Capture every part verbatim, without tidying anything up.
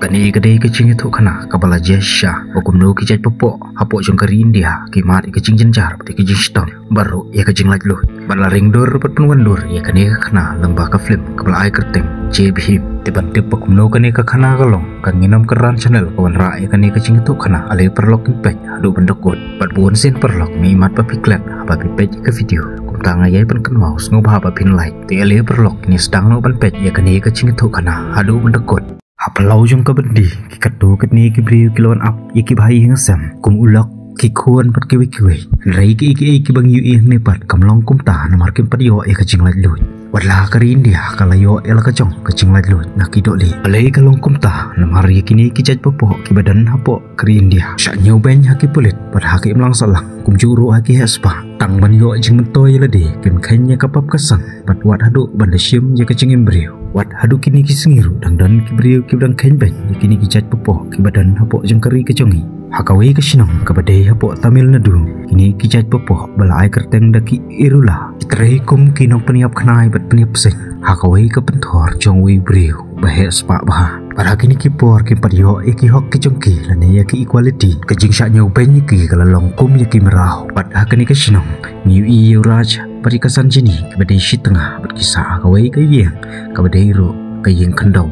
Kane ka dei ka jingïathuhkhana kaba la jia shisha ba kumno ki jait papoh hapoh jong ka ri India ki mad ïa ka jingjynjar bad ïa ka jingshitom baroh ïa ka jinglaitluid. Bad la ring dur bad pynwan dur ïa kane ka khana lyngba ka film kaba la ai kyrteng Jai Bhim. Te ban tip ba kumno kane ka khana ka long, ka Ngin Ym Kyrpad Channel ka wanrah ïa kane ka jingïathuhkhana. Ale paralok, ngin peit haduh ban da kut. Bad bun sien paralok, nga ïa mad ba phi klet haba phi peit ïa ka video. Kumta nga ïai pynkynmaw, sngewbha ba phin like. Te ale paralok, ngin sdang noh ban peit ïa kane ka jingïathuhkhana haduh ban da kut. Ha phyllaw jong ka byndi, ki katto katne ki briew ki la wan ap ïa ki bahaïing hasem kum u lok, ki khun bad kiwei kiwei. Hynrei kiei kiei kiba ngi ïohi hangne pat kam long kumta, namar kim pat ïoh ïa ka jinglaitluid. Wat la ka ri India ka la ïoh ïa la ka jong ka jinglaitluid na ki dohlieh. Balei ka long kumta? Namar ïa kine ki jait papoh kiba don hapoh ka ri India, shah ñiewbeiñ ha ki pulit bad ha ki imlang sahlang, kumjuh ruh ha ki heh spah. Tang ban ïoh jingmyntoi ïa lade, kim kheiñ ïa ka pap ka sang, bad wat haduh ban da shim ïa ka jingim briew. Wat haduh kine ki sngi ruh dang don ki briew kiba dang kheiñ beiñ ïa kine ki jait papoh kiba don hapoh jong ka ri ka jong ngi. Ha kawei ka shnong kaba dei hapoh Tamil Nadu, kine ki jait papoh ba la ai kyrteng da ki Irula ki trei kum ki nongpynïap khnai bad pynïap bseiñ ha kawei ka pynthor jong uwei u briew ba heh spah bha. Bad ha kine ki por kim pat ïoh ïa ki hok ki jong ki lane ïa ki equality. Ka jingshah ñiewbeiñ ïa ki ka la long kum ïa ki mraw. Bad ha kane ka shnong ngi ïohi ïa u Raj bad ïa ka Sanjini kiba dei shi tnga bad ki sah ha kawei ka ïing kaba dei ruh ka ïing khyndew.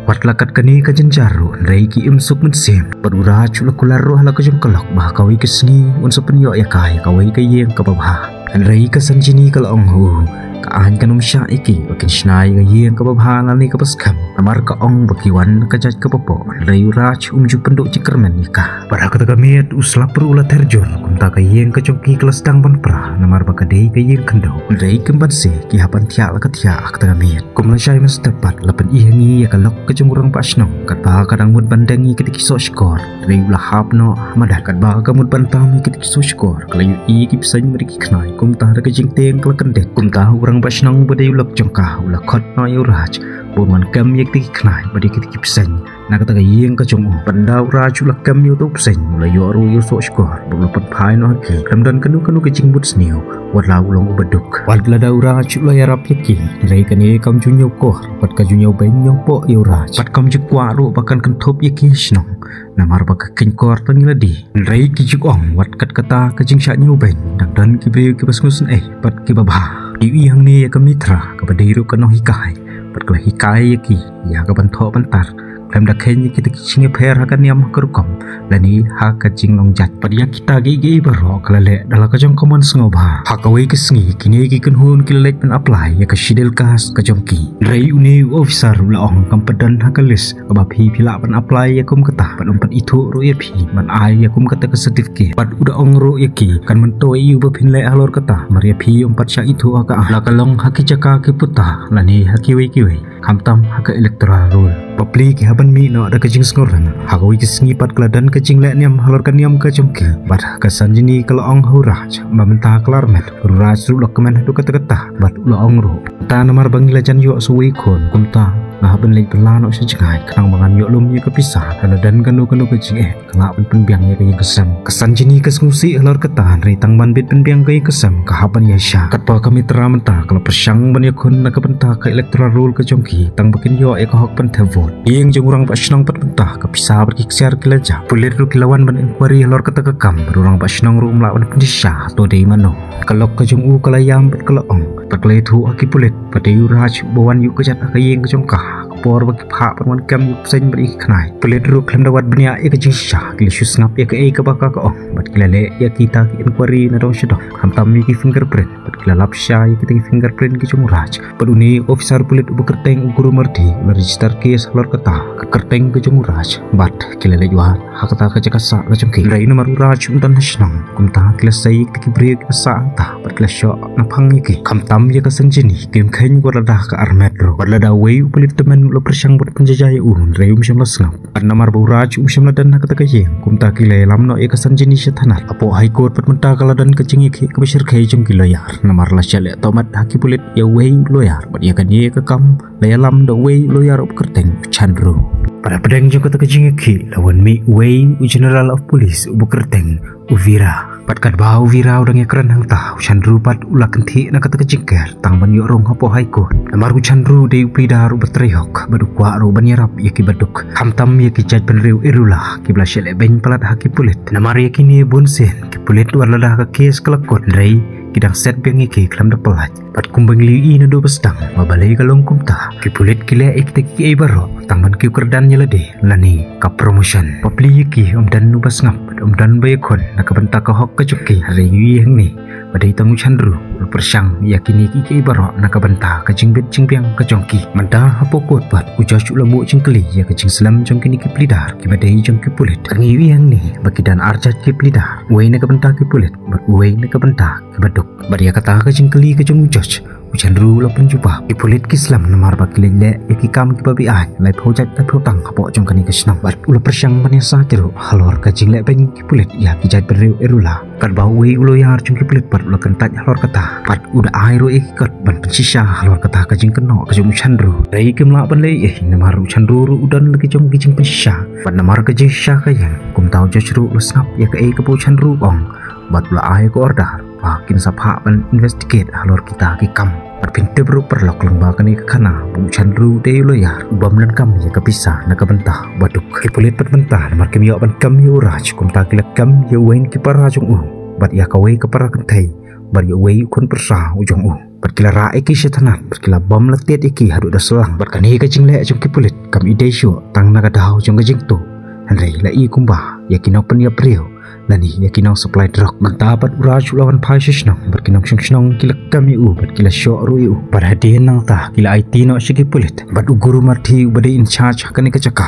Wat la kat kane ka jynjar ruh, hynrei ki im suk mynsiem. Bad u Raj u la kular ruh ha la ka jong ka lok ba ha kawei ka sngi un sa pynïoh ïa ka ïa kawei ka ïing kaba bha. Hynrei ka Sanjini ka la ong ha u, ka aiñ kan ym shah ïa ki ba kin shna ïa ka ïing kaba bha lane kaba skhem, namar ka ong ba ki wan na ka jait ka papoh. Hynrei u Raj um ju pynduh jingkyrmen ïa ka. Bad ha kata ka miet u slap ruh u la ther jur, kumta ka ïing ka jong ki ka la sdang ban pra, namar ba ka dei ka ïing khyndew. Hynrei kim banse, ki hap ban thiah la ka thiah ha kata ka miet. Kum lashai mynstep pat la pyni ha ngi ïa ka lok ka jong u rangbah shnong, katba ka dang mut ban deng ïa kita ki soh shkor, hynrei u la hap noh ha madan. Katba ka mut ban tam ïa kita ki soh shkor, ka la ïohi ïa ki bseiñ bad ïa ki khnai. Kumta da ka jingtieng ka la kyndit. Kumta u rangbah shnong ba dei u lok jong ka u la khot noh ïa u Raj ba un wan kem ïa kita ki khnai bad ïa kita ki bseiñ na kata ka ïing ka jong u. Bad ynda u Raj u la kem ïa uto u bseiñ, u la ïoh ruh ïa u soh shkor bad u la pynphai noh ha ki. Khlem don kano kano ka jingmut sniew, wat la u long uba duk. Wat lada u Raj u la ïarap ïa ki, hynrei kane kam ju ñiewkor bad ka ju ñiewbeiñ ñiewpoh ïa u Raj. Bad kam ju kwah ruh ba kan kynthup ïa ki ha shnong, namar ba ka kheiñkor tang ïa lade. Hynrei ki ju ong, wat kat kata ka jingshah ñiewbeiñ, dang don ki briew kiba sngewsynei bad kiba bha. Ïohi hangne ïa ka Mitra kaba dei ruh ka nonghikai, bad ka la hikai ïa ki ïa ka ban thoh ban tar, khlem da kheiñ ïa kita ki jingïapher ha ka niam ha ka rukom lane ha ka jinglong jait. Bad ïa kita kiei kiei baroh ka la leh da la ka jong ka mon sngewbha. Ha kawei ka sngi kine ki kynhun ki la leit ban apply ïa ka Scheduled Caste ka jong ki. Hynrei une u officer u la ong, kam pat don ha ka list kaba phi phi lah ban apply ïa kum kata, bad ym pat ithuh ruh ïa phi ban ai ïa kum kata ka certificate. Bad u da ong ruh ïa ki, kan myntoi ïa u ba phin leh halor kata, namar ïa phi ym pat shah ithuh ha ka. La ka long ha ki jaka ki puta lane ha kiwei kiwei, khamtam ha ka electoral roll. Bapli ki hap ban mih noh da ka jingsngewrem. Ha kawei ka sngi pat ka la don ka jingleh niam halor ka niam ka jong ki. Bad ka Sanjini ka la ong ha u Raj ba mynta ka la armet. U Raj ruh u la kmen haduh katta katta bad u la ong ruh, mynta namar ba ngi la jan ïoh sa uwei u khun, kumta nga hap ban leit bylla noh sha jngai khnang ba ngan ïoh lum ïa ka pisa. Lada don kano kano ka jingeh, ka lah ban pynbiang ïa ka ïing ka sem. Ka Sanjini ka sngewsih halor kata, hynrei tang ban bit pynbiang ka ïing ka sem, ka hap ban ïaishah. Katba ka Mitra mynta ka la pyrshang ban ïakhun na ka bynta ka electoral roll ka jong ki, tang ba kin ïoh ïa ka hok ban thep vote. Ïing jong u rangbah shnong pat mynta ka pisa bad ki ksiar ki la jah. Pulit ruh ki la wan ban inquiry halor kata ka kam, bad u rangbah shnong ruh um lah ban pyndisha hato dei mano. Ka lok ka jong u ka la ïam bad ka la ong, bad ka la ïathuh ha ki pulit ba dei u Raj uba wan ïuh kjat ha ka ïing ka jong ka, ha ka por ba ki phah ban wan kem ïa u bseiñ bad ïa ki khnai. Pulit ruh khlem da wad bniah ïa ka jingshisha, ki la shu sngap ïa kaei kaba ka ka ong, bad ki la leh ïa kita ki inquiry na dong sha dong, khamtam ïa ki fingerprint. Bad ki la lap sha ïa kita ki fingerprint ki jong u Raj. Bad une u officer pulit uba kyrteng u Guru Murthy u la register case halor kata ka kyrteng ka jong u Raj. Bad ki la leit wad ha kata ka jaka sah ka jong ki. Hynrei namar u Raj um don ha shnong, kumta ki la sei ïa kita ki briew kiba sah hangta bad ki la shoh naphang ïa ki. Khamtam ïa ka Sanjini, kim kheiñ wat lada ka armet ruh. Wat lada uwei u pulit tymmen u la pyrshang ban pynjaja ïa u, hynrei um shym la sngap. Bad namar ba u Raj um shym la don ha kata ka ïing, kumta ki la ïalam noh ïa ka Sanjini sha thanat. Hapoh High Court pat mynta ka la don ka jingïakhih kaba shyrkhei jong ki lawyer, namar la shah leh tohmat ha ki pulit ïa uwei u lawyer, bad ïa kane ka kam la ïalam da uwei u lawyer uba kyrteng u Chandru. Bad hapdeng jong kata ka jingïakhih la wan mih uwei u General of Police uba kyrteng u Veera. Bad katba u Vira u dang ïakren hangta, u Chandru pat u la kynthih na kata ka jingker tang ban ïoh rung hapoh High Court. Namar u Chandru u dei u pleader uba trei hok bad u kwah ruh ban ïarap ïa kiba duk, khamtam ïa ki judge bynriew Irula kiba la shah lehbeiñ palat ha ki pulit. Namar ïa kine bunsien ki pulit wat lada ka kes ka la kut, hynrei ki dang set biang ïa ki khlem da pyllait. Bad kumba ngi la ïohi naduh ba sdang ba balei ka long kumta, ki pulit ki leh ïa kita kiei baroh tang ban kiew kyrdan ïa lade lane ka promotion. Bapli ïa ki ym don uba sngap bad ym don ba ïakhun na ka bynta ka hok ka jong ki. Hynrei ïa hangne ba dei tang u Chandru u la pyrshang ïa kine kiei baroh na ka bynta ka jingbit jingbiang ka jong ki. Mynta hapoh court pat u judge u la buh jingkylli ïa ka jingslem jong kine ki pleader kiba dei jong ki pulit. Ngi ïohi hangne ba ki don ar jait ki pleader, uwei na ka bynta ki pulit bad uwei na ka bynta kiba duk. Bad ïa kata ka jingkylli ka jong u judge, u Chandru u la pynjubab, ki pulit ki slem namar ba ki leh leh ïa ki kam kiba beaiñ laiphew jait laiphew tang hapoh jong kane ka shnong. Bad u la pyrshang ban ïasaid ruh halor ka jinglehbeiñ ki pulit ïa ki judge bynriew Irula. Katba uwei u lawyer jong ki pulit pat u la kyntait halor kata, bad u da ai ruh ïa ki kot ban pynshisha halor kata ka jingkynnoh ka jong u Chandru. Hynrei kim lah ban leh ei ei namar u Chandru ruh u don la ki jong ki jingpynshisha. Bad namar ka jingshisha ka ïeng, kumta u judge ruh u la sngap ïa kaei kaba u Chandru u ong bad u la ai ka order ba kin sa phah ban investigate halor kita ki kam. Bad phin tip ruh paralok lyngba kane ka khana ba u Chandru u dei u lawyer u bym donkam ïa ka pisa na ka bynta uba duk. Ki pulit pat mynta namar kim ïoh ban kem ïa u Raj, kumta ki la kem ïa uwei na ki para jong u bad ïa kawei ka para kynthei bad ïa uwei u khun pyrsa u jong u. Bad ki la rah ïa ki sha thanat bad ki la bom la tied ïa ki haduh da slang. Bad kane ka jingleh jong ki pulit kam i dei shuh tang na ka daw jong ka jingtuh, hynrei la i kumba ïa ki nongpynïap briew lane ïa ki nong supply drug. Mynta pat u Raj u la wan phai sha shnong bad ki nongshong shnong ki la kem ïa u bad ki la shoh ruh ïa u. Bad hadien nangta ki la aiti noh sha ki pulit bad u Guru Marthi uba dei in charge ha kane ka jaka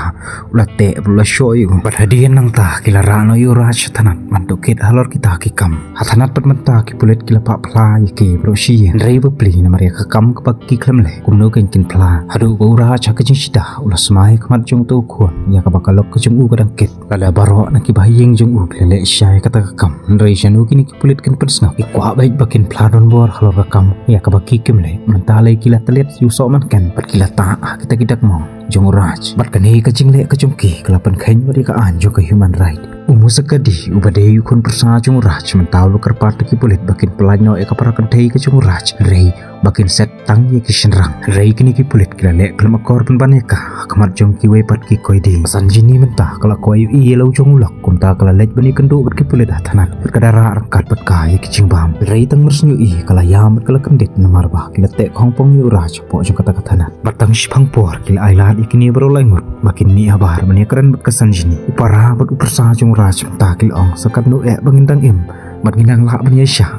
u la teh bad u la shoh ïa u. Bad hadien nangta ki la rah noh ïa u Raj sha thanat ban tohkit halor kita ki kam. Ha thanat pat mynta ki pulit ki la phah phla ïa ki baroh shi ïing. Hynrei bapli namar ïa ka kam kaba ki khlem leh, kumno kein kin phla? Haduh ba u Raj ha ka jingshida u la smai khmat jong uto u khun ïa kaba ka lok ka jong u ka dang kit. Lada baroh na kiba ha ïing jong u ki la leh shai kata ka kam, hynrei shano kine ki pulit kin pynsngap? Ki kwah beit ba kin phla donbor halor ka kam ïa kaba ki kim leh. Mynta lei ki la tlet ïa u sohmynken bad ki la tah ha kita ki dak mong jong u Raj. Bad kane ka jingleh ka jong ki ka la pynkheiñ bad ïa ka aiñ jong ka human right. U Musakadi uba dei u khun pyrsa jong u Raj mynta u la kyrpad ïa ki pulit ba kin pyllait noh ïa ka para kynthei ka jong u Raj, hynrei ba kin set tang ïa ki shynrang. Hynrei kine ki pulit ki la leh khlem akor pynban ïa ka ha khmat jong kiwei pat ki koidi. Sanjini mynta ka la koit ïa u lok jong u lok, kumta ka la leit ban ïakynduh bad ki pulit ha thanat bad ka da rah ryngkat bad ka ïa ki jingbam. Hynrei tang mar shu ïohi ka la ïam bad ka la kyndit namar ba ki la teh khongpong ïa u Raj hapoh jong kata ka thanat. Bad tang shiphang por ki la ailad ïa kine baroh lai ngut ba kin mih habar ban ïakren bad ka Sanjini. U para bad u pyrsa jong u Raj mynta ki la ong, sa katno eh ba ngin dang im bad ngin dang lah ban ïaishah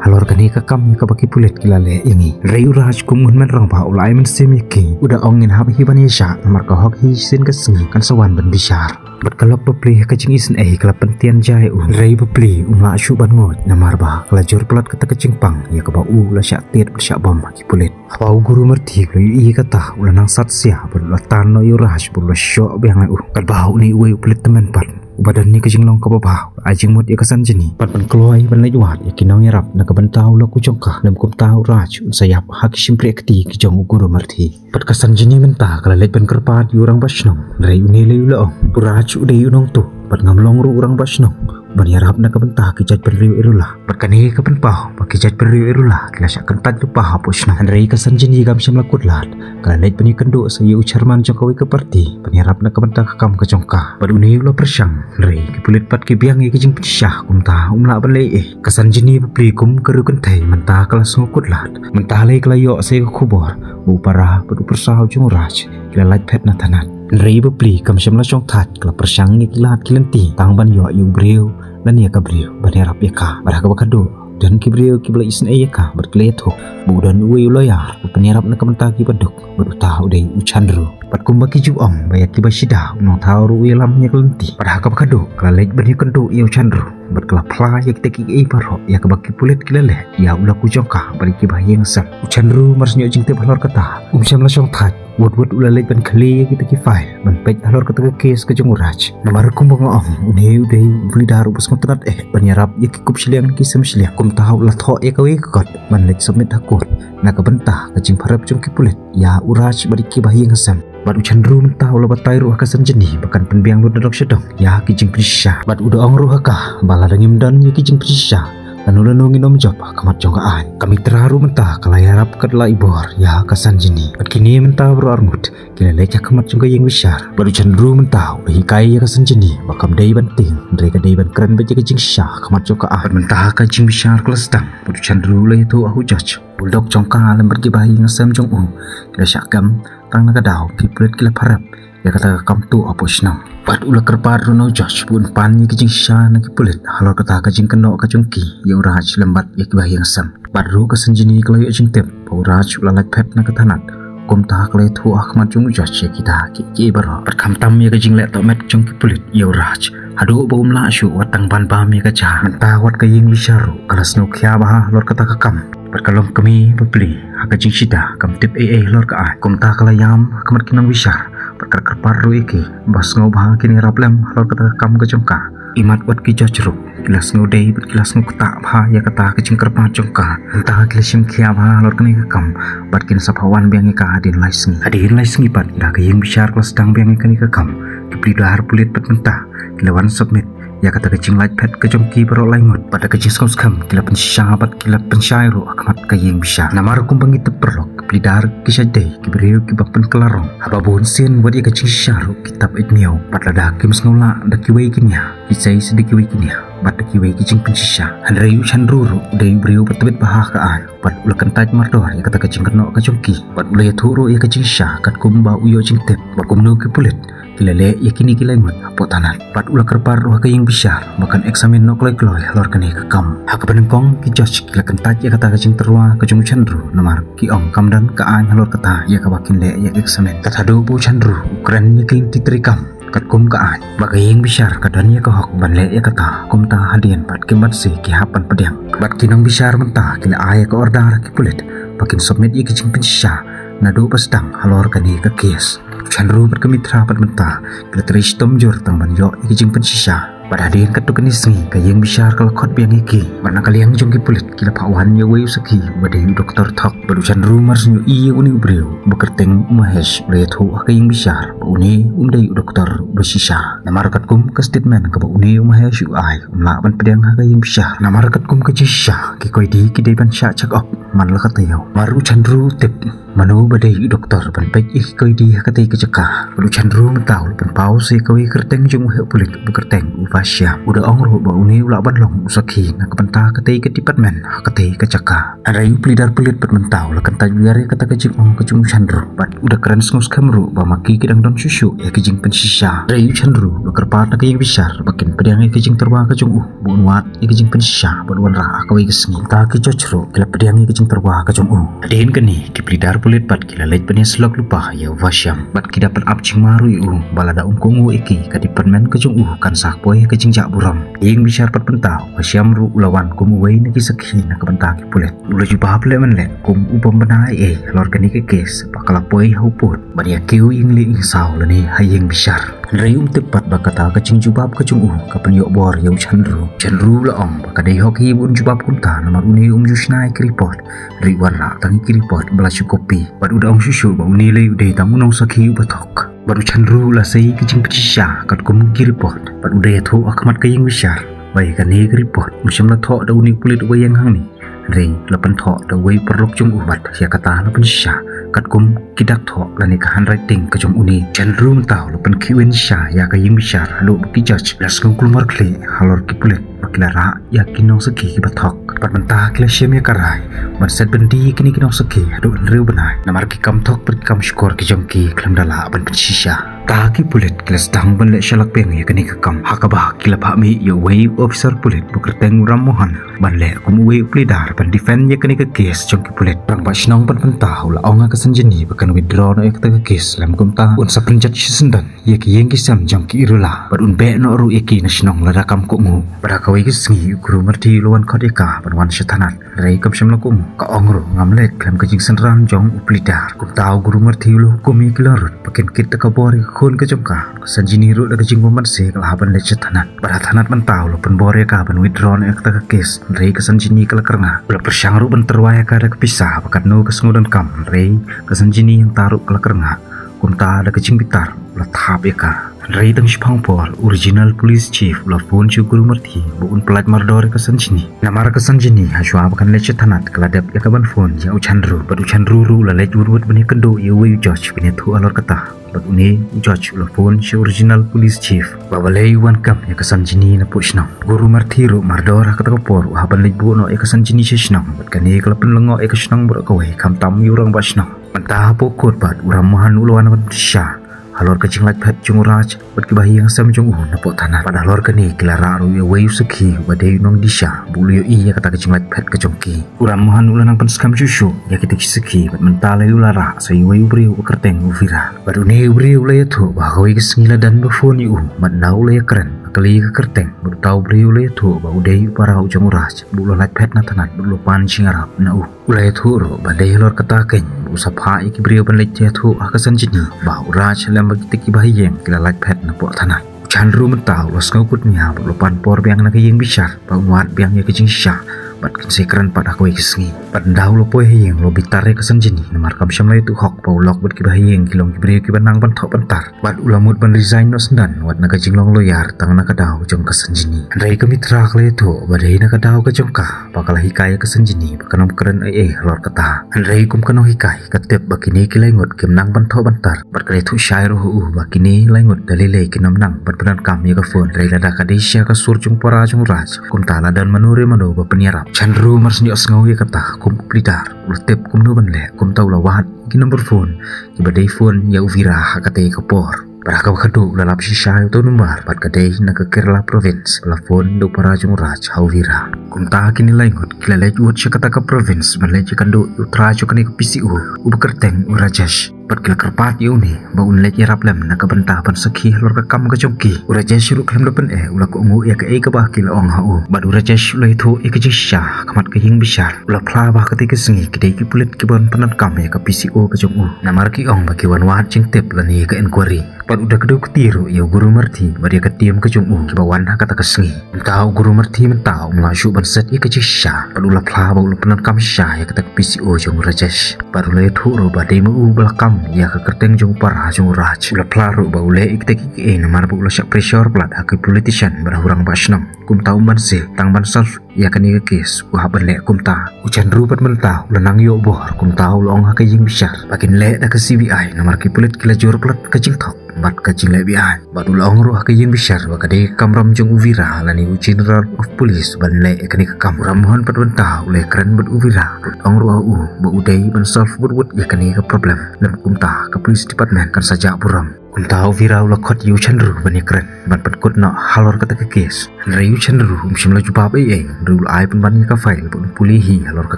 halor kane ka kam ïa kaba ki pulit ki la leh ïa ngi? Hynrei u Raj kum un mrad rangbah u la ai mynsiem ïa ki, u da ong, ngin hap hi ban ïaishah namar ka hok hi shisien ka sngi kan sa wan ban bishar. Bad ka lok bapli ha ka jingisynei ka la pyntian jai ïa u. Hynrei bapli um lah shuh ban nguid namar ba ka la jur palat kata ka jingpang ïa kaba u la shah tied bad shah bom ha ki pulit. Haba u Guru Marthi u la ïohi ïa kata u la nang sat sia bad u la tan noh ïa u Raj bad u la shoh biang ïa u. Katba une uwei u pulit tymmen pat uba don ïa ka jinglong kaba bha u la ai jingmut ïa ka Sanjini ban pynkloi ban leit wad ïa ki nongïarap na ka bynta u lok u jong ka, lym kumta u Raj un sa ïap ha ki shympriah kti ki jong u Guru Marthi. Bad ka Sanjini mynta ka la leit ban kyrpad ïa u rangbah shnong, hynrei une lei u la ong, u Raj u dei u nongtuh bad ngam long ruh u rangbah shnong ban ïarap na ka bynta ki jait bynriew Irula. Bad kane ka pynpaw ba ki jait bynriew Irula ki la shah kyntait lypa hapoh shnong. Hynrei ka Sanjini kam shym la kut lad, ka la leit ban ïakynduh sa ïa u chairman jong kawei ka party ban ïarap na ka bynta ka kam ka jong ka. Bad une u la pyrshang, hynrei ki pulit pat ki biang ïa ki jingpynshisha, kumta um lah ban leh ei ei. Ka Sanjini bapli kum ka riew kynthei mynta ka la sngewkut lad. Mynta lei ka la ïoh sa ïa ka khubor ba u para bad u pyrsa u jong u Raj ki la lait phet na thanat. Hynrei bapli kam shym la shongthait, ka la pyrshang ïa ki lad ki lynti tang ban ïoh ïa u briew lane ïa ka briew ban ïarap ïa ka. Bad ha kaba khadduh don ki briew kiba la isynei ïa ka bad ki la ïathuh ba u don uwei u lawyer u pynïarap na ka bynta kiba duk bad uta u dei u Chandru. Bad kumba ki ju ong ba ïa kiba shida u nongthaw ruh u ïalam ïa ka lynti, bad ha kaba khadduh ka la leit ban ïakynduh ïa u Chandru bad ka la phla ïa kita kiei baroh ïa kaba ki pulit ki la leh ïa u lok u jong ka bad ïa kiba ha ïing ha sem. U Chandru mar shu ïoh jingtip halor kata um shym la shongthait, wut wut u la leit ban khlieh ïa kita ki file ban peit halor kata ka kes ka jong u Raj. Namar kumba nga ong, une u dei u leader uba sngewtynnat eh ban ïarap ïa ki kup shiliang ki sem shiliang. Kumta u la thoh ïa kawei ka kot ban leit submit ha court na ka bynta ka jingpharep jong ki pulit ïa u Raj bad ïa kiba ha ïing ha sem. Bad u Chandru mynta u la batai ruh ha ka Sanjini ba kan pynbiang lut nadong shadong ïa ki jingpynshisha. Bad u da ong ruh ha ka ba Lada ngim don ïa ki jingpynshisha, lano lano ngin ym jop ha khmat jong ka aiñ. Ka Mitra ruh mynta ka la ïarap katba la i bor ïa ka Sanjini. Bad kine mynta baroh arngut ki la leit ha khmat jong ka ïing bishar. Bad u Chandru mynta u la hikai ïa ka Sanjini ba kam dei ban tieng, hynrei ka dei ban kren beit ïa ka jingshisha ha khmat jong ka aiñ. Bad mynta ka jingbishar ka la sdang bad u Chandru u la ïathuh ha u judge. U lok jong ka lem bad ki bahaïing hasem jong u ki la shah kem tang na ka daw ki pulit ki la pharep ïa kata ka kam tuh hapoh shnong. Bad u la kyrpad ruh na u judge ba un pan ïa ka jingshisha na ki pulit halor kata ka jingkynnoh ka jong ki ïa u Raj lem bad ïa ki bahaïing hasem. Bad ruh ka Sanjini ka la ïoh jingtip ba u Raj u la lait phet na ka thanat. Kumta ka la ïathuh ha khmat jong u judge ïa kita kiei kiei baroh, bad khamtam ïa ka jingleh tohmet jong ki pulit ïa u Raj, haduh ba um lah shuh wat tang ban bam ïa ka jaka. Mynta wat ka ïing bishar ruh ka la sngewkhia bha halor kata ka kam. Bad ka long kmie bapli ha ka jingshida, kam tip ei ei halor ka aiñ. Kumta ka la ïam ha khmat ki nongbishar bad ka la kyrpad ruh ïa ki ba sngewbha kin ïarap lem halor kata ka kam ka jong ka. Imat wat ki judge ruh ki la sngewdei bad ki la sngewkta bha ïa kata ka jingkyrpad jong ka. Mynta ki la shim khia bha halor kane ka kam bad kin sa phah wan biang ïa ka hadien lai sngi. Hadien lai sngi pat da ka ïing bishar ka la sdang biang ïa kane ka kam, ki pleader pulit pat mynta ki la wan submit ïa kata ka jinglait phet ka jong ki baroh lai ngut. Bad da ka jingsngewskhem ki la pynshisha bad ki la pynshai ruh ha khmat ka ïing bishar. Namar kumba ngi tip paralok, ki pleader ki shait dei ki briew kiba pynkylla rong. Haba bun sien wat ïa ka jingshisha ruh ki tap ïeit miaw. Bad lada kim sngew lah da kiwei ki nia, ki sei sa da kiwei ki nia bad da kiwei ki jingpynshisha. Hynrei u Chandru ruh u dei u briew ba tbit bha ha ka aiñ. Bad u la kyntait mardor ïa kata ka jingkynnoh ka jong ki. Bad u la ïathuh ruh ïa ka jingshisha katkum ba u ïoh jingtip ba kumno ki pulit ki la leh ïa kine ki lai ngut hapoh thanat. Bad u la kyrpad ruh ha ka ïing bishar ba kan examine noh kloi kloi halor kane ka kam. Ha kaba nyngkong ki judge ki la kyntait ïa kata ka jingtyrwa ka jong u Chandru, namar ki ong kam don ka aiñ halor kata ïa kaba kin leh ïa examine. Tat haduh ba u Chandru u kren ïa ki lynti treikam katkum ka aiñ ba ka ïing bishar ka don ïa ka hok ban leh ïa kata. Kumta hadien pat kim banse ki hap ban pdiang. Bad ki nongbishar mynta ki la ai ïa ka order ha ki pulit ba kin submit ïa ki jingpynshisha naduh ba sdang halor kane ka case. U Chandru bad ka Mitra pat mynta ki la trei shitom jur tang ban ïoh ïa ki jingpynshisha. Bad hadien katto katne sngi ka ïing bishar ka la khot biang ïa ki. Bad na ka liang jong ki pulit ki la phah wan ïa uwei u sakhi uba dei u doktor thok. Bad u Chandru mar shu ïohi ïa une u briew uba kyrteng u Mahesh u la ïathuh ha ka ïing bishar ba une um dei u doktor uba shisha. Namar katkum ka statement kaba une u Mahesh u ai, um lah ban pdiang ha ka ïing bishar. Namar katkum ka jingshisha ki koidi ki dei ban shah check up man la ka taïew. Namar u Chandru u tip mano ba dei u doktor ban peit ïa ki koidi ha katei ka jaka. Bad u Chandru mynta u la pynpaw sa ïa kawei ka kyrteng jong u heh pulit uba kyrteng u Vashyam. U da ong ruh ba une u lah ban long u sakhi na ka bynta katei ka department ha katei ka jaka. Hynrei u pleader pulit pat mynta u la kyntait biang ïa kata ka jingong ka jong u Chandru bad u da kren sngewskhem ruh ba ma ki ki dang don shuh shuh ïa ka jingpynshisha. Hynrei u Chandru u la kyrpad na ka ïing bishar ba kin pdiang ïa ka jingtyrwa ka jong u ba un wad ïa ka jingpynshisha bad wanrah ha kawei ka sngi. Kumta ki judge ruh ki la pdiang ïa ka jingtyrwa ka jong u. Hadien kane ki pleader pulit pat ki la leit ban ïasyllok lypa ïa u Vashyam bad ki da pynap jingma ruh ïa u ba lada um kohnguh ïa ki, ka department ka jong u kan sa poi ha ka jingjah burom. Ïing bishar pat mynta u Vashyam ruh u la wan kum uwei na ki sakhi na ka bynta ki pulit. U la jubab leh man leh kum u bym bna ei ei halor kane ka case ba ka la poi ha u pud ban ïa kiew ïing lieh ïing saw lane ha ïing bishar. Hynrei um tip pat ba kata ka jingjubab ka jong u ka pynïoh bor ïa u Chandru. Chandru u la ong ba ka dei hok hi ba un jubab kumta namar une um ju shna ïa ki report. Hynrei u wanrah tang ïa ki report ba la shu copy. Bad u da ong shuh shuh ba une lei u dei tang u nongsakhi uba thok. Bad u Chandru u la sei ïa ka jingpynshisha katkum ki report. Bad u da ïathuh ha khmat ka ïing bishar ba ïa kane ka report um shym la thoh da une u pulit uba ïeng hangne. Hynrei la pynthoh da uwei u paralok jong u bad ïa kata la pynshisha katkum ki dak thoh lane ka handwriting ka jong une. Chandru mynta u la pynkhih win sha ïa ka ïing bishar haduh ba ki judge la sngew kulmar khlieh halor ki pulit ba ki la rah ïa ki nongsakhi kiba thok. Bad mynta ki la shim ïa ka rai ban set byndi ïa kine ki nongsakhi haduh hynriew bnai namar ki kam thok bad ki kam shukor ki jong ki khlem da lah ban pynshisha. Ta ki pulit ki la sdang ban leh shalak biang ïa kane ka kam ha kaba ki la phah mih ïa uwei u officer pulit ba kyrteng u Ram Mohan ban leh kum uwei u pleader ban defend ïa kane ka case jong ki pulit. Rangbah shnong pat mynta u la ong ha ka Sanjini ba kan withdraw noh ïa kata ka case lem kumta un sa pynjot shisyndon ïa ki ïing ki sem jong ki Irola bad un beh noh ruh ïa ki na shnong lada kam kohnguh. Bad ha kawei ka sngi u Guru Murthy u la wan khot ïa ka ban wan sha thanat. Hynrei kam shym la kohnguh, ka ong ruh ngam leit khlem ka jingsynran jong u pleader. Kumta u Guru Murthy u la hukum ïa ki langbrot ba kin kit da ka bor ïa ka khun ka jong ka. Ka Sanjini ruh da ka jingbymbanse ka la hap ban leit sha thanat. Bad ha thanat mynta u la pynbor ïa ka ban withdraw noh ïa kata ka case. Hynrei ka Sanjini ka la kyrngah. U la pyrshang ruh ban tyrwa ïa ka da ka pisa ba katno ka sngewdonkam. Hynrei ka Sanjini hangta ruh ka la kyrngah. Kumta da ka jingbitar u la thap ïa ka. Hynrei tang shiphang por, u Regional Police Chief u la phone sha u Guru Marthi ba un pyllait mardor ïa ka Sanjini. Namar ka Sanjini, hashwa ba kan leit sha thanat, ka la dep ïa ka ban phone ïa u Chandru, bad u Chandru ruh u la leit wut wut ban ïakynduh ïa uwei u judge ban ïathuh halor kata. Bad une u judge u la phone sha u Regional Police Chief ba balei u wan kam ïa ka Sanjini napoh shnong. Guru Marthi ruh mardor ha kata ka por u hap ban leit buh noh ïa ka Sanjini sha shnong, bad kane ka la pynlyngngoh ïa ka shnong baroh kawei, khamtam ïa u rangbah shnong. Mynta hapoh kot pat, u Ram Mohan u la wan ban pynshai halor ka jinglait phet jong u Raj bad ki bahaïing hasem jong u napoh thanat. Bad halor kane ki la rah ruh ïa uwei u sakhi uba dei u nongdisha ba u la ïohi ïa kata ka jinglait phet ka jong ki. U Ram Mohan u la nang pynskhem shuh shuh ïa kita ki sakhi, bad mynta la ïa u la rah sa ïa uwei u briew uba kyrteng u Vira. Bad une u briew u la ïathuh ba ha kawei ka sngi la don ba phone ïa u, bad ynda u la ïakren ha ka liang ka kyrteng, bad uta u briew u la ïathuh ba u dei u para u jong u Raj ba u la lait phet na thanat bad u la pan jingïarap na u. U la ïathuh ruh ba dei halor kata keiñ u sa phah ïa ki briew ban leit ïathuh ha ka Sanjini ba u Raj lem bad kita ki bahaïing ki la lait phet napoh thanat. U Chandru mynta u la sngew kut nia bad u la pan por biang na ka ïing bishar ba un wad biang ïa ka jingshisha, bad kin sa ïakren pat ha kawei ka sngi. Bad ynda u la poi ha ïing u la bitar ïa ka Sanjini namar kam shym la ïathuh hok ba u lok bad ki bahaïing ki long ki briew kiba nang ban thoh ban tar. Bad u la mut ban resign noh syndon wat na ka jinglong lawyer tang na ka daw jong ka Sanjini. Hynrei ka Mitra ka la ïathuh ba dei na ka daw ka jong ka ba ka la hikai ïa ka Sanjini ba kan ym kren ei ei halor kata. Hynrei kum ka nonghikai ka tip ba kine ki lai ngut kim nang ban thoh ban tar, bad ka la ïathuh shai ruh ha u ba kine lai ngut da lei lei kin ym nang ban pyndonkam ïa ka phone, hynrei lada ka dei sha ka sur jong u para jong u Raj, kumta la don mano re mano ba pynïarap. Chandru mar shu ïohsngew ïa kata kum u plie dar, u la tip kumno ban leh, kumta u la wad ïa ki number phone kiba dei phone ïa u Vira ha katei ka por. Bad ha kaba khadduh u la lap shisha ïa uto u number, bad ka dei na ka Kerala Province ba la phone da u para jong u Raj ha u Vira. Kumta kine lai ngut ki la leit wut sha kata ka province ban leit ïakynduh ïa u trai jong kane ka P C O uba kyrteng u Rajesh. Bad ki la kyrpad ïa une ba un leit ïarap lem na ka bynta ban sakhi halor ka kam ka jong ki. U Rajesh ruh khlem da pyneh u la kohnguh ïa kaei kaba ki la ong ha u. Bad u Rajesh u la ïathuh ïa ka jingshisha ha khmat ka ïing bishar. U la phla ba ha katei ka sngi ki dei ki pulit kiban pyndonkam ïa ka P C O ka jong u, namar ki ong ba ki wan wad jingtip lane ka inquiry. Bad u da kdew kti ruh ïa u Guru Marthi bad ïa ka team ka jong u kiba wan ha kata ka sngi. Mynta u Guru Marthi mynta um lah shuh ban set ïa ka jingshisha, bad u la phla ba u la pyndonkam shisha ïa kata ka P C O jong u Rajesh. Bad u la ïathuh ruh ba dei ma u ba la kam ïa ka kyrteng jong u para jong u Raj. U la phla ruh ba u leh ïa kita kiei kiei namar ba u la shah pressure palat ha ki politician bad ha u rangbah shnong. Kumta um banse, tang ban solve ïa kane ka case u hap ban leh kumta. U Chandru pat mynta u la nang ïoh bor, kumta u la ong ha ka ïing bishar ba kin leh da ka C B I namar ki pulit ki la jur palat ka jingthok bad ka jingleh beaiñ. Bad u la ong ruh ha ka ïing bishar ba ka dei ka kamram jong u Vira lane u General of Police ban leh ïa kane ka kam. U Ram Mohan pat mynta u la ïakren bad u Vira, u la ong ruh ha u ba u dei ban solve wut wut ïa kane ka problem, lym kumta ka police department kan sa jah burom. Kumta u Vira u la khot ïa u Chandru ban ïakren ban pynkut noh halor kata ka case. Hynrei u Chandru um shym la jubab ei ei, hynrei u la ai pynban ïa ka file ba un pule hi halor ka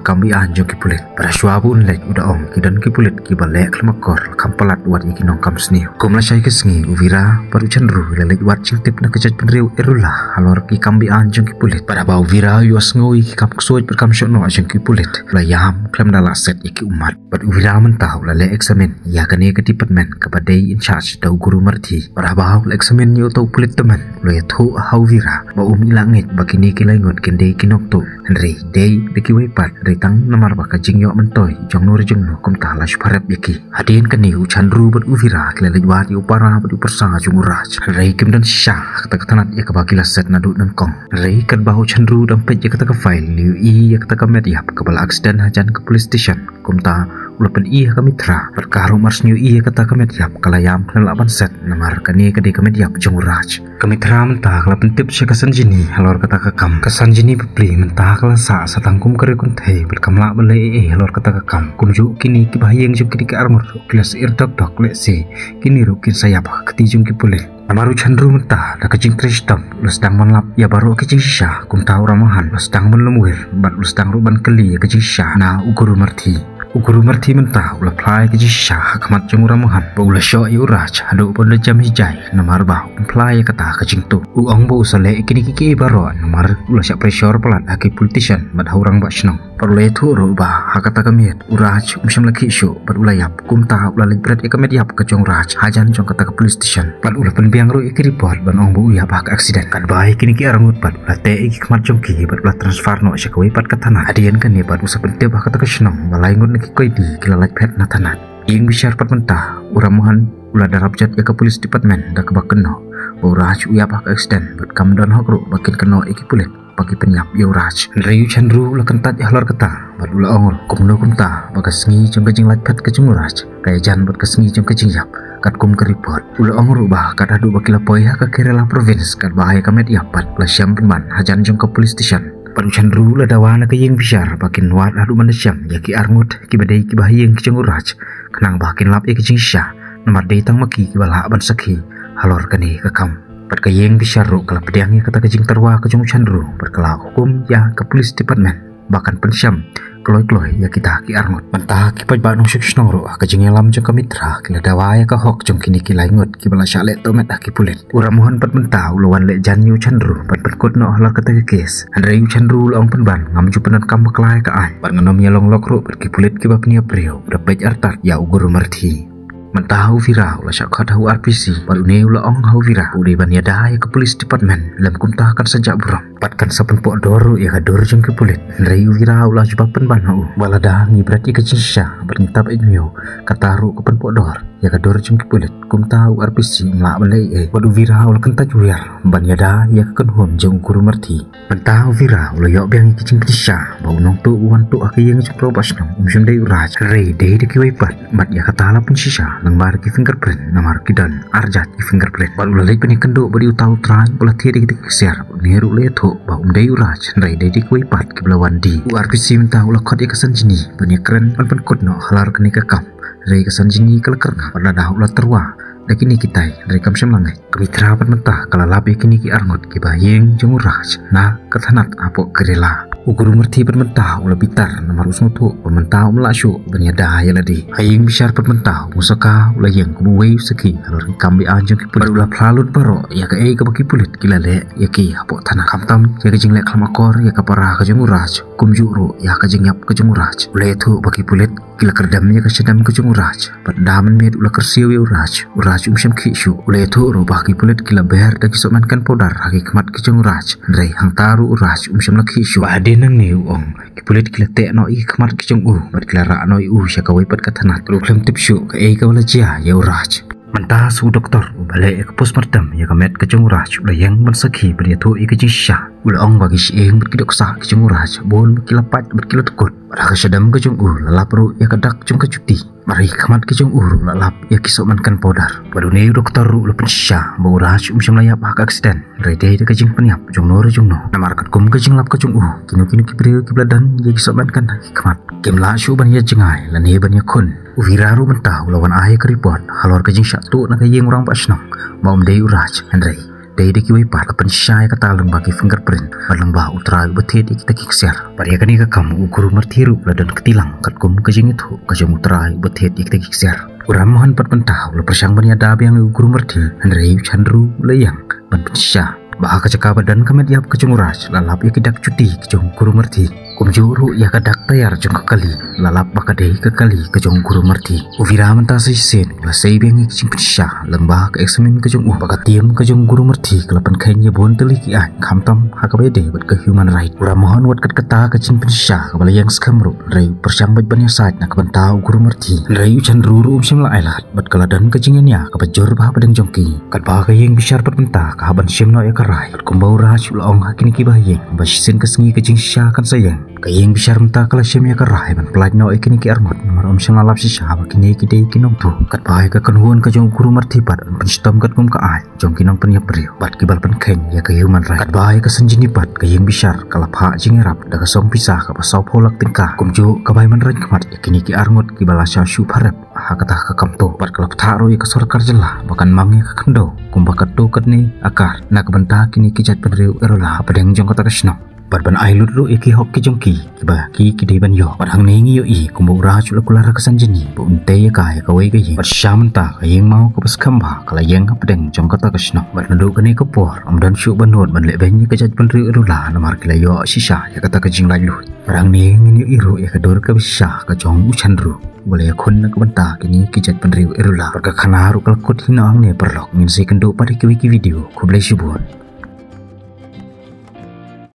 kam beaiñ jong ki pulit. Bad hashwa ba un leit u da ong ki don ki pulit kiba leh khlem akor, la kham palat wat ïa ki nongkam sniew. Kum lashai ka sngi u Vira bad u Chandru ki la leit wad jingtip na ka jaitbynriew Erula halor ki kam beaiñ jong ki pulit. Bad haba u Vira u ïohsngew ïa ki kam ksuid bad kam shoh noh jong ki pulit, u la ïam khlem da lah set ïa ki ummat. Bad u Vira mynta u la leh examine ïa kane ka department kaba dei in charge da u Guru Marthi. Bad haba u la examine ïa uto u pulit tymmen, u la ïathuh ha u Vira ba um lah ngeit ba kine ki lai ngut kin dei ki nongtuh, hynrei dei da kiwei pat, hynrei tang namar ba ka jingïoh myntoi jong no re jong no kumta la shu pharep ïa ki. Hadien kane u Chandru bad u Vira ki la leit wad ïa u para bad u pyrsa jong u Raj, hynrei kim don shisha ha kata ka tnat ïa kaba ki la set naduh nyngkong. Hynrei katba u Chandru u dang peit ïa kata ka file, u la ïohi ïa kata ka met ïap kaba la accident hajan ka police station. Kumta u la pyni ha ka Mitra, bad ka ruh mar shu ïohi ïa kata ka met ïap ka la ïam khlem lah ban set namar kane ka dei ka met ïap jong u Raj. Ka Mitra mynta ka la pyntip sha ka Sanjini halor kata ka kam. Ka Sanjini bapli mynta ka la sah sa tang kum ka riewkynthei bad kam lah ban leh ei ei halor kata ka kam. Kumjuh kine ki bahaïing jong kine ki arngut ruh ki la sah irdok dok, lehse kine ruh kin sa ïap ha ka kti jong ki pulit. Namar u Chandru mynta da ka jingtrei shitom u la sdang ban lap ïa baroh ki jingshisha, kumta u Ram Mohan u la sdang ban lum wir bad u la sdang ruh ban kylli ïa ka jingshisha na u Guru Marthi. U Guru Marthi mynta u la phla ïa ka jingshisha ha khmat jong u Ram Mohan ba u la shoh ïa u Raj haduh ba u la jem hijai, namar ba um phla ïa kata ka jingtuh. U ong ba u sa leh ïa kine kiei kiei baroh namar u la shah pressure palat ha ki politician bad ha u rangbah shnong. Bad u la ïathuh ruh ba ha kata ka miet u Raj um shym la khih shuh bad u la ïap, kumta u la leit bret ïa ka met ïap ka jong u Raj hajan jong kata ka police station. Bad u la pynbiang ruh ïa ki report ban ong ba u ïap ha ka accident. Katba ïa kine ki arngut pat u la teh ïa ki khmat jong ki bad u la transfer noh sha kawei pat ka thana. Hadien kane pat u sa pyntip ha kata ka shnong ba lai ngut na ki koidi ki la lait phet na thana. Ïing bishar pat mynta u Ram Mohan U la darap jot ïa ka police department da kaba kynnoh ba u Raj u ïap ha ka accident bad kam don hok ruh ba kin kynnoh ïa ki pulit ba ki pynïap ïa u Raj. Hynrei u Chandru u la kyntait halor kata bad u la ong ruh kumno kumta ba ka sngi jong ka jinglait phet ka jong u Raj ka ïajan bad ka sngi jong ka jingïap katkum ka report. U la ong ruh ba kat haduh ba ki la poi ha ka Kerala province katba ai ka met ïap bad u la shem pynban hajan jong ka police station. Bad u Chandru u la dawa na ka ïing bishar ba kin wad haduh ban da shem ïa ki arngut kiba dei kiba ha ïing ki jong u Raj khnang ba kin lap ïa ka jingshisha, namar dei tang ma ki kiba lah ban sakhi halor kane ka kam. Bad ka ïing bishar ruh ka la pdiang ïa kata ka jingtyrwa ka jong u Chandru bad ka la hukum ïa ka police department ba kan pynshem kloi kloi ïa kita ki arngut. Mynta ki paidbah nongshong shnong ruh ha ka jingïalam jong ka Mitra ki la dawa ïa ka hok jong kine ki lai ngut kiba la shah leh tohmet ha ki pulit. U Ram Mohan pat mynta u la wan leh jan ïa u Chandru ban pynkut noh halor kata ka kes. Hynrei u Chandru u la ong pynban, ngam ju pyndonkam bakla ïa ka aiñ bad ngan ym ïalong lok ruh bad ki pulit kiba pynïap briew. U da peit artat ïa u Guru Murthy. Mynta u Vira u la shah khot ha u R P C bad une u la ong ha u Vira u dei ban ïada ïa ka police department lem kumta kan sa jah burom bad kan sa pynpoh dor ruh ïa ka dur jong ki pulit. Hynrei u Vira u la jubab pynban ha u ba lada ngi bret ïa ka jingshisha bad ngi tap ïa u, kata ruh ka pynpoh dor ïa ka dur jong ki pulit. Kumta u R P C um lah ban leh ei ei bad u Vira u la kyntait wiar ban ïada ïa ka kynhun jong u Guru Murthy. Mynta u Vira u la ïoh biang ïa ka jingpynshisha ba u nongtuh u wan tuh ha ka ïing jong u rangbah shnong um shym dei u Raj, hynrei dei da kiwei pat. Bad ïa kata la pynshisha lyngba ki fingerprint namar ki don ar jait ki fingerprint. Bad u la leit ban ïakynduh bad uta u trai ba la thied ïa kita ki ksiar, bad une ruh u la ïathuh ba um dei u Raj hynrei dei da kiwei pat kiba la wan die. U R P C mynta u la khot ïa ka Sanjini ban ïakren ban pynkut noh halor kane ka kam. Hynrei ka Sanjini ka la kyrngah bad lada u la tyrwa da kine kitai hynrei kam shym la ngeit. Ka Mitra pat mynta ka la lap ïa kine ki arngut kiba ha ïing jong u Raj na ka thanat hapoh Kerala. U Guru Murthy pat mynta u la bitar namar u sngewthuh ba mynta um lah shuh ban ïada ïa lade. Ha ïing bishar pat mynta u Musaka u la ïeng kum uwei u sakhi halor ki kam be-aiñ jong ki pulit bad u la phla lut baroh ïa kaei kaba ki pulit ki la leh ïa ki hapoh thana, khamtam ïa ka jingleh khlem akor ïa ka para ka jong u Raj, kumjuh ruh ïa ka jingïap ka jong u Raj. U la ïathuh ba ki pulit ki la kyrdem ïa ka shadem ka jong u Raj bad da mynmiet u la kyrsiew ïa u Raj, u Raj um shym khih shuh. U la ïathuh ruh ba ki pulit ki la ber da ki sohmynken powder ha ki khmat ki jong u Raj, hynrei hangta ruh u Raj um shym la khih shuh. Bad hadien nangne u ong ki pulit ki la teh noh ïa ki khmat ki jong u bad ki la rah noh ïa u sha kawei pat ka thanat. Ruh khlem tip shuh kaei kaba la jia ïa u Raj. Mynta sa u doktor uba leh ïa ka postmortem ïa ka met ka jong u Raj u la ïeng ban sakhi bad ïathuh ïa ka jingshisha. U la ong ba ki shyieng bad ki dohksah ki jong u Raj bun ba ki la pait bad ki la dkut. Bad ha ka shadem ka jong u la lap ruh ïa ka dak jong ka juti. Bad ha ki khmat ki jong u ruh la lap ïa ki sohmynken powder. Bad une u doktor ruh u la pynshisha ba u Raj um shym la ïap ha ka accident, hynrei dei da ka jingpynïap jongno re jongno. Namar katkum ka jinglap ka jong u, kino kino ki briew kiba la don ïa ki sohmynken ha ki khmat kim lah shuh ban ïa jngai lane ban ïakhun. U Vira ruh mynta u la wan ai ka report halor ka jingshah tuh na ka ïing u rangbah shnong ba um dei u Raj, hynrei dei da kiwei pat. La pynshisha ïa kata lyngba ki fingerprint bad lyngba u trai uba thied ïa kita ki ksiar. Bad ïa kane ka kam u Guru Murthy ruh u la don kti lang katkum ka jingïathuh ka jong u trai uba thied ïa kita ki ksiar. U Ram Mohan pat mynta u la pyrshang ban ïada biang ïa u Guru Murthy, hynrei u Chandru u la ïeng ban pynshisha ba ha ka jaka ba don ka met ïap ka jong u Raj la lap ïa ki dak juti ki jong u Guru Murthy. Kumjuh ruh ïa ka dak tayar jong ka kali la lap ba ka dei ka kali ka jong u Guru Murthy. U Vira mynta sa shisien u la sei biang ïa ka jingpynshisha lyngba ka examine ka jong u. Ba ka team ka jong u Guru Murthy ka la pynkheiñ ïa bun tylli ki aiñ, khamtam ha kaba ïadei bad ka human right. U Ram Mohan wat kat kata ka jingpynshisha kaba la ïeng skhem ruh, hynrei u pyrshang beit ban ïasaid na ka bynta u Guru Murthy. Hynrei u Chandru ruh um shym la ailad bad ka la don ka jingïania kaba jur bha hapdeng jong ki. Katba ka ïing bishar pat mynta ka hap ban shim noh ïa ka rai bad kumba u Raj u la ong ha kine kiba ha ïing ba shisien ka sngi ka jingshisha kan sa ïeng. Ka ïing bishar mynta ka la shim ïa ka rai ban pyllait noh ïa kine ki arngut namar um shym la lap shisha ba kine ki dei ki nongtuh. Katba ïa ka kynhun ka jong u Guru Murthy pat yn pynshitom katkum ka aiñ jong ki nongpynïap briew bad kiba la pynkheiñ ïa ka human right. Katba ïa ka Sanjini pat ka ïing bishar ka la phah jingïarap da ka song pisa kaba sawphew lak tyngka. Kumjuh ka bai mynrang khmat ïa kine ki arngut kiba la shah shu pharep ha kata ka kam tuh bad ka la pynthah ruh ïa ka sorkar jylla ba kan mang ïa ka khyndew kumba katto katne akar na ka bynta kine ki jaitbynriew Irola hapdeng jong kata ka shnong. Bad ban ai lut ruh ïa ki hok ki jong ki kiba ki ki dei ban ïoh. Bad hangne ngi ïohi kumba u Raj u la kular ha ka Sanjini ba un tei ïa ka ïa kawei ka ïing. Bad shisha mynta ka ïing maw kaba skhem bha ka la ïeng hapdeng jong kata ka shnong. Bad naduh kane ka por ym don shuh ba nud ban lehbeiñ ïa ka jaitbynriew Irola namar ki la ïoh shisha ïa kata ka jinglaitluid. Bad hangne ngin ïohi ruh ïa ka dur kaba shisha ka jong u Chandru uba la ïakhun na ka bynta kine ki jaitbynriew Irola. Bad ka khana ruh ka la kut hi noh hangne paralok, ngin sa ïakynduh pat ha kiwei ki video. Khublei shibun.